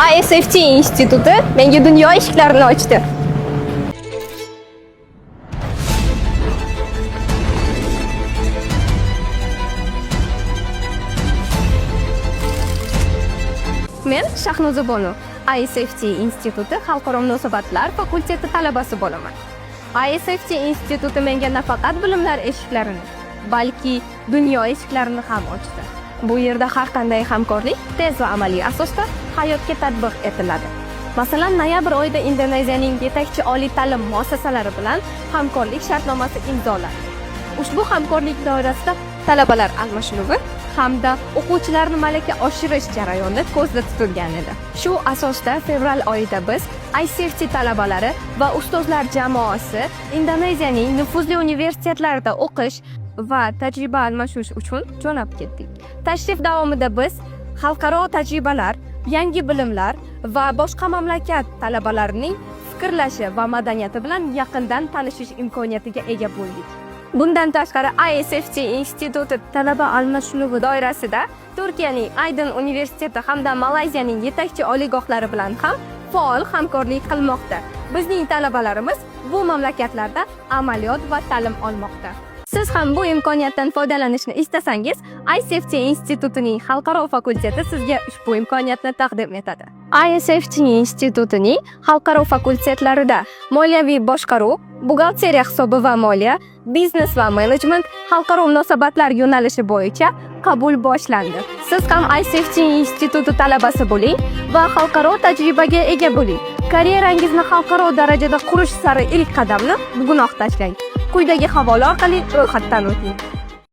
ISFT instituti menga dunyo eshiklarini ochdi. Men Shahnoza Bonu, ISFT instituti Xalqaro munosabatlar fakulteti talabasi bo'laman. ISFT instituti menga nafaqat bilimlar eshiklarini, balki dunyo eshiklarini ham ochdi. Bu yerda har qanday hamkorlik tez va amaliy asosda hayotga tatbiq etiladi. Masalan, noyabr oyida Indoneziyaning yetakchi oliy ta'lim muassasalari bilan hamkorlik shartnomasi imzolandi. Ushbu hamkorlik doirasida talabalar almashinuvi hamda o'quvchilarni malaka oshirish jarayoni ko'zda tutilgan edi. Shu asosda fevral oyida biz ICFT talabalari va ustozlar jamoasi Indoneziyaning nufuzli universitetlarida o'qish va tajriba almashish uchun jo'nab ketdik. Tashrif davomida biz xalqaro tajribalar, yangi bilimlar va boshqa mamlakat talabalarining fikrlashi va madaniyati bilan yaqindan tanishish imkoniyatiga ega bo'ldik. Bundan tashqari, ISFT instituti talaba almashinuvi doirasida Turkiyaning Aydin universiteti hamda Malayziyaning yetakchi oliygohlari bilan ham faol hamkorlik qilmoqda. Bizning talabalarimiz bu mamlakatlarda amaliyot va ta'lim olmoqda. Siz ham bu imkoniyatdan foydalanishni istasangiz, ISFT institutining xalqaro fakulteti sizga ushbu imkoniyatni taqdim etadi. ISFT institutining xalqaro fakultetlarida moliyaviy boshqaruv, buxgalteriya hisobi va moliya, biznes va menejment, xalqaro munosabatlar yo'nalishi bo'yicha qabul boshlandi. Siz ham ISFT instituti talabasi bo'ling va xalqaro tajribaga ega bo'ling. Karyerangizni xalqaro darajada qurish sari ilk qadamni bugunoq tashlang. Quyidagi havola orqali ro'yxatdan o'ting.